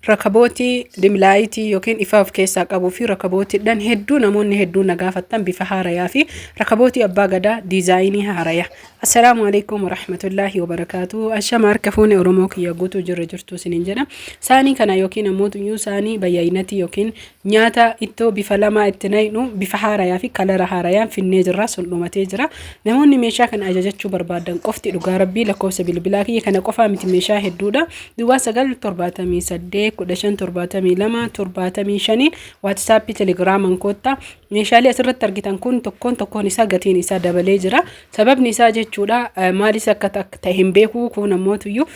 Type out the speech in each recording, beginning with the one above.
Rakabootii dimlaayitii yookiin ifaa of keessaa qabuu fi rakabootiidhaan hedduu namoonni hedduun na gaafattan bifa haarayaa fi rakabootii abbaa gadaa diizaayinii haaraya. Assalaamu alaikum warahmatullaahi wabarakaatu. Ashama harka fuune Oromoo kiyya guutuu jirra jirtu isiniin jedha. Saanii kana yookiin ammoo tuyyuu saanii bayyaayinatii yookiin nyaata ittoo bifa lamaa itti naqnu bifa haarayaa fi kalara haarayaan finnee jirra sun dhumatee jira. Namoonni meeshaa kana ajajachuu barbaadan qofti dhugaa rabbii lakkoofsa bilbilaa kiyya kana qofaa miti meeshaa hedduudha. Duwwaa 9 78 15 72 75 WhatsApp Telegiraaman koottaa. Meeshaalee asirratti argitan kun tokkoon tokkoon isaa gatiin isaa dabalee jira. Sababni isaa jechuudha maalis akka ta'e hin beeku kun ammoo tuyyuu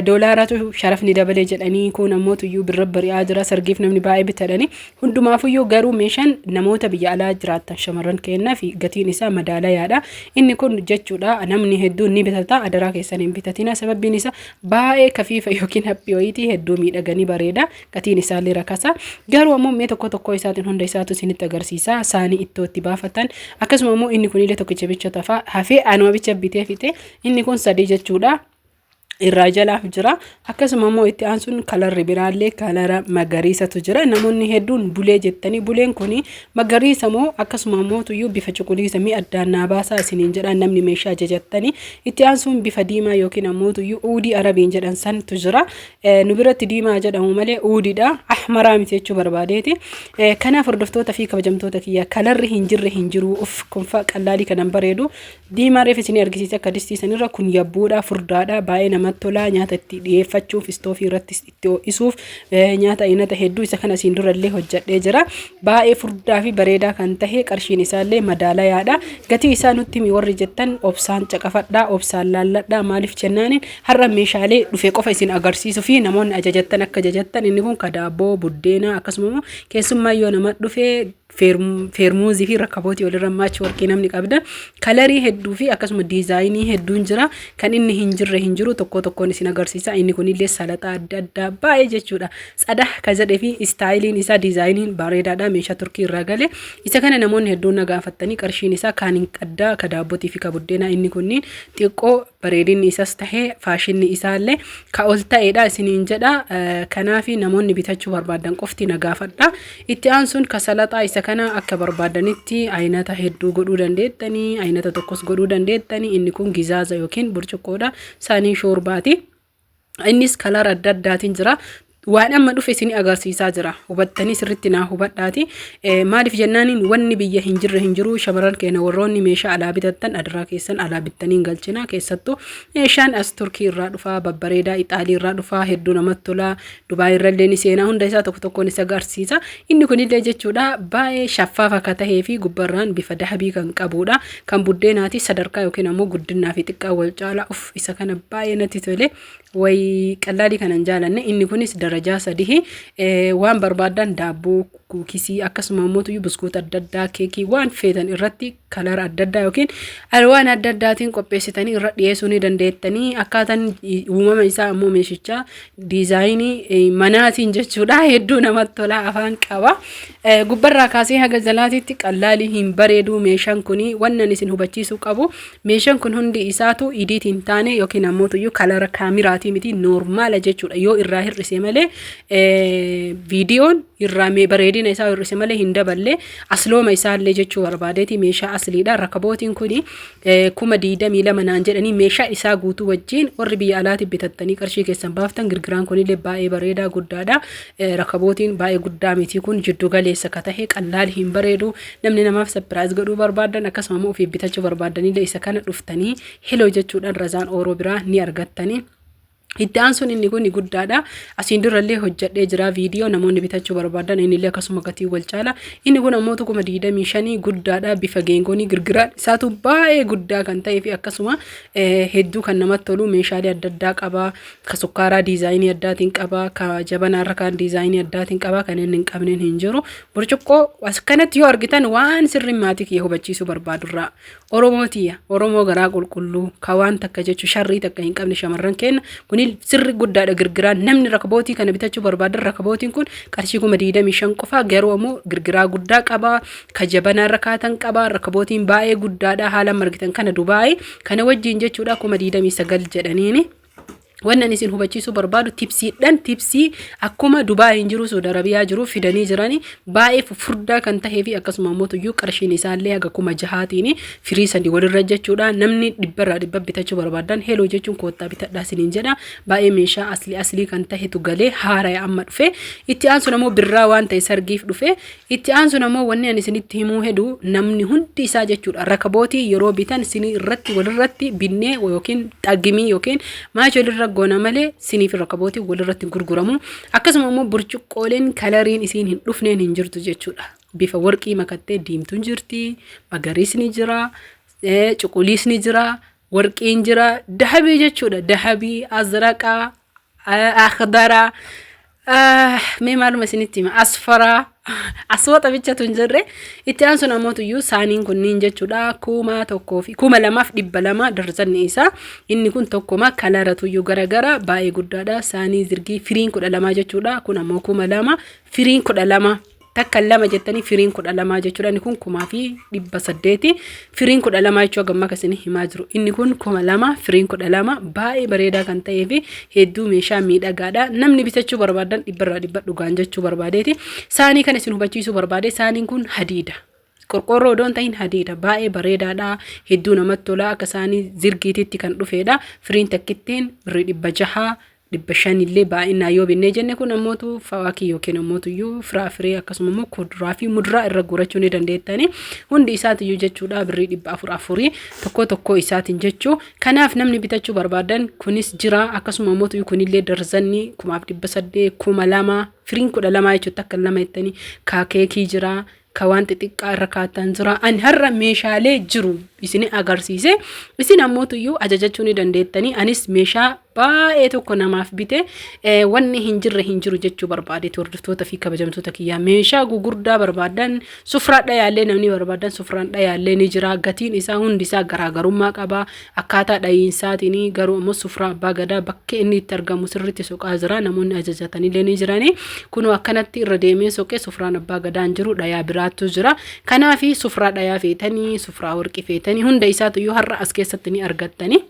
doolaaratu sharafni dabalee jedhanii kun ammoo tuyyuu birra bari'aa jira sargiif namni baay'ee bitadhanii hundumaafuyyuu garuu meeshaan namoota biyya alaa jiraattan shamarran kennaa fi gatiin isaa madaalayaadha. Inni kun jechuudha namni hedduun ni bitata adaraa keessan hin bitatina sababbiin isaa baay'ee kafiifa yookiin haphii wayiitii hedduu miidhaganii bareeda gatiin isaallee rakasa garuu ammoo mee tokko tokko isaatiin hunda isaatu isinitti agarsiisa saanii ittoo itti baafatan akkasuma ammoo inni kunillee tokkicha bicha tafa hafee anuma bicha bitee fixe inni kun sadii jechuudha. Irraa jalaaf jira akkasuma immoo itti aansuun kalarri biraallee kalara magariisatu jira namoonni hedduun bulee jettanii buleen kun magariisa moo akkasuma immoo tuyyuu bifa cuquliisa mi addaan naa baasaa isiniin jedha namni meeshaa ajajattanii itti aansuun bifa diimaa yookiin ammoo tuyyuu uudii arabiin jedhan santu jira nu biratti diimaa jedhamu malee uudiidha ahmaraa miti jechuu barbaadeeti kanaaf hordoftoota fi kabajamtoota kiyya kalarri hin jirre hin jiru uff kunfa qallaalii kanan bareedu Diimaa reef isinii argisiise akka distii sanirra kun yabbuudha furdaadha baay'ee namatti tola nyaata itti dhiyeeffachuuf istoofii irratti itti ho'isuuf nyaata aynata hedduu isa kana asiin durallee hojjedhee jira baay'ee furdaa fi bareedaa kan tahe qarshiin isaallee madaalayaadha gatii isaa nutti himi warri jettan obsaan caqafadhaa obsaan laalladhaa maaliif jennaaniin har'a meeshaalee dhufe qofa isin agarsiisuu fi namoonni ajajattan akka ajajattan inni kun ka daabboo buddeenaa akkasuma immoo keessummaa yoo nama dhufe feermuuzii fi rakkabootii walirra maachi warqii namni qabda. Kalarii hedduu fi akkasuma diizaayinii hedduun jira. Kan inni hin jirre hin jiru tokko tokkoon isin agarsiisa. Inni kunillee salaxaa adda addaa baay'ee jechuudha. Tsada ka jedhee fi istaayiliin isaa diizaayiniin bareedaadha. Meeshaa Turkii irraa gale. Isa kana namoonni hedduun na gaafattanii qarshiin isaa kaan hin qaddaa ka daabbotii fi ka buddeenaa inni kunniin xiqqoo bareedinni isas tahee faashinni isaallee ka ol ta'edha isiniin jedha. Kanaafi namoonni bitachuu barbaadan qofti na gaafadha. Itti aansuun ka salaxaa isa kana akka barbaadanitti aynata hedduu godhuu dandeettanii aynata tokkos godhuu dandeettanii inni kun gizaaza yookiin burcuqqoodha saanii shoorbaati. Innis kalara adda addaatiin jira. Waan amma dhufe isin agarsiisaa jira. Hubattanii sirritti naa hubadhaati. Maaliif jennaaniin wanni biyya hin jirre hin jiru. Shamarran keenya warroonni meeshaa alaa bitattan adaraa keessan alaa bittanii hin galchina. Keessattuu meeshaan as Turkii irraa dhufaa, babbareedaa Ixaalii irraa dhufaa, hedduu namatti tola. Dubaay irrallee ni seenaa hunda isaa tokko tokkoon isa agarsiisa. Inni kunillee jechuudha baay'ee shaffaafa akka tahee fi gubbarraan bifa dahabii kan qabudha. Kan buddeenaati sadarkaa yookiin ammoo guddinnaa fi xiqqaa wal caala. Uff isa kana baay'ee natti tole. Way qallaalii kana hin jaalanne inni kunis darajaa sadihi waan barbaadan daabboo kuukisii akkasuma immoo tuyyuu buskuuta adda addaa keekii waan feetan irratti kalara adda addaa yookiin alwaan adda addaatiin qopheessitanii irra dhiyeessuu ni dandeettanii akkaataan uumama isaa immoo meeshichaa diizaayinii manaatiin jechuudha hedduu namatti tola afaan qaba. Gubbarraa kaasee haga jalaatitti qallaalii hin bareedu meeshaan kuni wannan isin hubachiisuu qabu Meeshaan kun hundi isaatu idiit hin taane yookiin ammoo tuyyuu kalara kaamiraatii miti noormaala jechuudha yoo irraa hir'ise malee viidiyoon irraa mee bareedina isaa hir'ise malee hin daballe aslooma isaallee jechuu barbaadeeti meeshaa asliidha rakabootiin kuni 22,000 naan jedhanii meeshaa isaa guutuu wajjin warri biyya alaati bitattanii qarshii keessan baaftan girgiraan kunillee baay'ee bareedaa guddaadha rakabootiin baay'ee guddaa miti kun jiddu galeessa ka tahe qallaali hin bareedu Namni namaaf surprise godhuu barbaadan akkasuma immoo ofiif bitachuu barbaadanillee isa kana dhuftanii heloo jechuudhaan Razaan Ooroo biraa ni argattanii. Itti aansuun inni kun guddaadha. Asiin durallee hojjedhee jira viidiyoo namoonni bitachuu barbaadan innillee akkasuma gatii wal caala. Inni kun ammoo 25,000 guddaadha bifa geengoonii girgiraan isaatu baay'ee guddaa kan ta'ee fi akkasuma hedduu kan namatti tolu meeshaalee adda addaa qaba. Ka sukkaaraa diizaayinii addaatiin qaba. Ka jabanaarra kaan diizaayinii addaatiin qaba. Kan inni hin qabneen hin jiru. Burcuqqoo as kanatti yoo argitan waan sirriin maatii kiyya hubachiisuu barbaadurraa Oromoo tiyya Oromoo garaa qulqulluu ka waan takka jechu sharrii takka hin qabne shamarran keenna kuni sirri guddaadha girgiraan namni rakabootii kana bitachuu barbaadan rakabootiin kun qarshii 25,000 qofaa garuu ammoo girgiraa guddaa qaba ka jabanaarra kaatan qaba rakabootiin baay'ee guddaadha haala margitan kana Dubaayii kana wajjiin jechuudha 29,000 jedhaniini. Wannan isin hubachiisuu barbaadu tipsiidhaan tipsii akkuma Dubaayiin jiru Saudi Arabiyaa jiru fidanii jirani baay'ee fufurdaa kan tahee fi akkasuma immoo tuyyuu qarshiin isaallee haga 6000tiin firii sadi walirra jechuudha. Namni dhibbarraa dhibba bitachuu barbaadan heloo jechuun koottaa bitadhaa isiniin jedha. Baay'ee meeshaa aslii aslii kan tahetu galee haaraya amma dhufe. Itti aansuun ammoo birraa waan ta'e sargiif dhufe. Itti aansuun ammoo wanni ani isinitti himuu hedu namni hundi isaa jechuudha rakabootii yeroo bitan sinii irratti walirratti binnee yookiin xagimii yookiin maachi walirra goona malee sinii fi rakabootii walirratti hin gurguramu. Akkasuma immoo burcuqqooleen kalariin isiin hin dhufneen hin jirtu jechuudha. Bifa warqii makattee diimtuun jirti, magariisni jira, cuquliisni jira, warqiin jira, dahabii jechuudha. Dahabii, azraqaa, akhdara, mee maaluma isinitti hima asfaraa aswaxa bichatu hin jirre. Itti aansuun ammootuyyuu saaniin kunniin jechuudha 1000 fi 2200 darzanni isaa. Inni kun tokkoma kalaratuyyuu garagara baay'ee guddaadha. Saanii zirgii firiin 12 jechuudha. Kun ammoo 2000 firiin 12 takka lama jettanii firiin 12 jechuudha. Inni kun 1800 firiin 12 jechuu hagamma akka isin himaa jiru. Inni kun 2000 firiin 12 baay'ee bareedaa kan ta'ee fi hedduu meeshaa miidhagaadha. Namni bitachuu barbaadan dhibbarraa dhibba dhugaan jechuu barbaadeeti. Saanii kan isin hubachiisuu barbaade saaniin kun hadiida. Qorqoorroo odoo hin ta'in hadiida. Baay'ee bareedaadha. Hedduu namatti tola. Akka saanii zirgiititti kan dhufeedha. Firiin takkittiin birrii 600 500 illee baay'inaan yoo binnee jenne kun ammootu fawaakii yookiin ammootuyyuu firaafiree akkasuma immoo kuduraa fi muduraa irra guurachuu ni dandeettani. Hundi isaatiyyuu jechuudha birrii 400 afurii tokko tokkoo isaatiin jechuu. Kanaaf namni bitachuu barbaadan kunis jira. Akkasuma ammootuyyuu kunillee darzanni 1800 2000 firiin 12 jechuudha akka lama jettanii kaakeekii jira. Ka waan xixiqqaa irra kaattan jira. Ani har'a meeshaalee jiru isin agarsiise. Isin ammootuyyuu ajajachuu ni dandeettanii. Anis meeshaa baay'ee tokko namaaf bite wanni hin jirre hin jiru jechuu barbaadeeti hordoftoota fi kabajamtoota kiyyaa. Meeshaa gugurdaa barbaadan sufraa dhayaallee namni barbaadan sufraan dhayaallee ni jira. Gatiin isaa hundi isaa garaagarummaa qaba. Akkaataa dhayiinsaatiin garuu ammoo sufraa abbaa gadaa bakki inni itti argamu sirriitti soqaa jira. Namoonni ajajatanillee ni jirani. Kunoo akkanatti irra deemee soqee sufraan abbaa gadaa hin jiru dhayaa biraattu jira. Kanaafi sufraa dhayaa feetanii, sufraa warqii feetanii hunda isaatuyyuu har'a as keessatti ni argattani.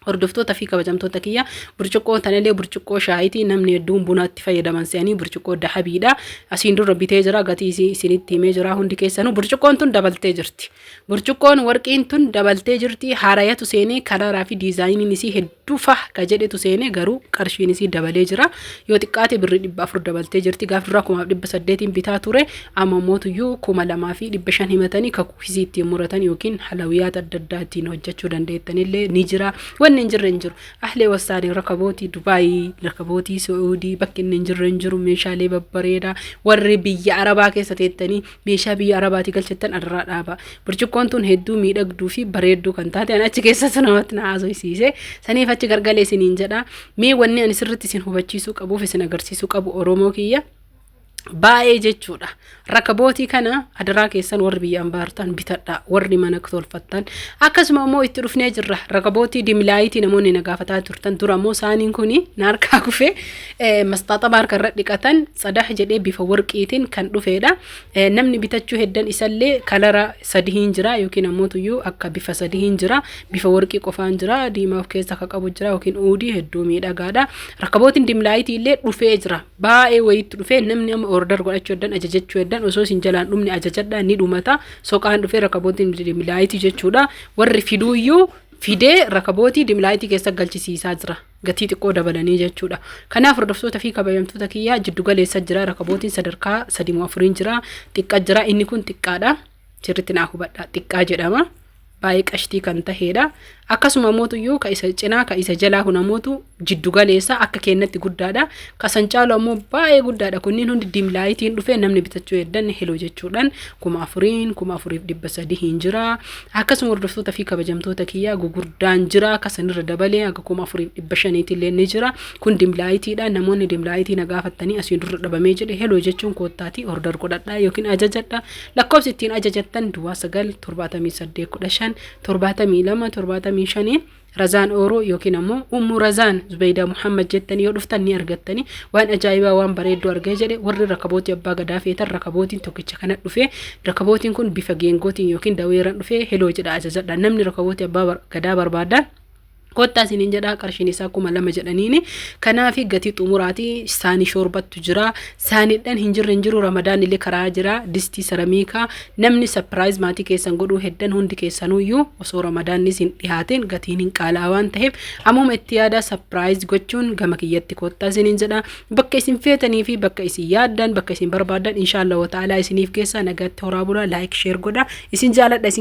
Hordoftoota fi kabajamtoota kiyya burcuqqoo tanallee burcuqqoo shaayitii namni hedduun buna itti fayyadaman se'anii burcuqqoo dahabiidha. Asiin dura bitee jira gatii isii isinitti himee jira hundi keessanuu burcuqqoon tun dabaltee jirti. Burcuqqoon warqiin tun dabaltee jirti haarayatu seenee kalaraa fi diizaayiniin isii hedduu fah ka jedhetu seenee garuu qarshiin isii dabalee jira. Yoo xiqqaate birrii 400 dabaltee jirti. Gaaf duraa 1800n bitaa ture amma mootuyyuu 2500 himatanii ka kukisii ittiin muratan yookiin halawiyaata adda addaa ittiin hojjechuu dandeettanillee ni jira. Wanni hin jirre hin jiru. Ahlee wassaanii rakabootii Dubaayii, rakabootii Su'uudii bakki inni hin jirre hin jiru meeshaalee babbareedaa warri biyya Arabaa keessa teettanii meeshaa biyya Arabaatii galchattan adaraa dhaaba. Burcuqqoon tun hedduu miidhagduu fi bareedduu kan taate ani achi keessatti namatti na haasofsiise. Saniif achi gargalee isiniin jedha. Mee wanni ani sirriitti isin hubachiisuu qabuuf isin agarsiisuu qabu Oromoo kiyya. Baay'ee jechuudha. Rakabootii kana adaraa keessan warri biyya ambaa jirtan bitadhaa warri mana tolfattan akkasuma immoo itti dhufnee jirra. Rakabootii dimilaayitii namoonni na gaafataa turtan dura immoo saaniin kuni na harkaa kufee masxaaxaba harka irra dhiqatan tsadah jedhee bifa warqiitiin kan dhufeedha. Namni bitachuu heddan isallee kalara sadihiin jira yookiin ammoo tuyyuu akka bifa sadihiin jira. Bifa warqii qofaan jira diimaa of keessa akka qabu jira yookiin uudii hedduu miidhagaadha. Rakabootiin dimlaayitii illee dhufee jira. Baay'ee wayiitti dhufee namni amma order godhachuu heddan ajajachuu heddan osoo isin jalaan dhumne ajajadhaa ni dhumata. Soqaan dhufee rakabootiin dimlaayitii jechuudha. Warri fiduuyyuu fidee rakabootii dimlaayitii keessa galchisiisaa jira. Gatii xiqqoo dabalanii jechuudha. Kanaaf hordoftoota fi kabajamtoota kiyyaa jiddu galeessa jira. Rakabootiin sadarkaa sadii moo afuriin jira. Xiqqa jira. Inni kun xiqqaadha. Sirriitti naa hubadha. Xiqqaa jedhama. Baay'ee qashtii kan taheedha. Akkasuma mootuyyuu ka isa cinaa ka isa jalaa kun amootu jiddu galeessa akka kennatti guddaadha. Ka san caalu ammoo baay'ee guddaadha. Kunniin hundi dimlaayitiin dhufee namni bitachuu heddan heloo jechuudhaan 4000n 4300 hin jira. Akkasuma hordoftoota fi kabajamtoota kiyyaa gugurdaan jira. Akka sanirra dabalee akka 4500 illee ni jira. Kun dimlaayitiidha. Namoonni dimlaayitii na gaafattanii asiin dura dhabamee jedhe heloo jechuun koottaatii order godhadhaa yookiin ajajadha. Lakkoofsi ittiin ajajattan duwwaa 9 78 15 72 75 Razaan Ooroo yookiin ammoo Ummu Razaan Zubeydaa Muhammad jettanii yoo dhuftan ni argattani. Waan ajaa'ibaa waan bareedduu argee jedhe warri rakabootii abbaa gadaa feetan rakabootiin tokkicha kana dhufe. Rakabootiin kun bifa geengootiin yookiin daweeran dhufe heloo jedha ajajadha. Namni rakabootii abbaa gadaa barbaadan Kottaa isiniin jedhaa, qarshiin isaa 2000 jedhaniini. Kanaaf gatii xumuraati. Saanii shoorbattu jira, saaniidhaan hin jirre hin jiru. Ramadaan illee karaa jira. Distii saramiikaa namni surprise maatii keessan godhuu heddan hundi keessanuyyuu osoo ramadaannis hin dhihaatin gatiin hin qaala'aa waan ta'eef ammuma itti yaada surprise gochuun gama kiyyatti kottaa isiniin jedha. Bakka isin feetanii fi bakka isin yaaddan, bakka isin barbaadan, inshaallah wa ta'ala isiniif keessa. Nagaatti, horaa bulaa. Like, share godha. Isin jaaladha isin.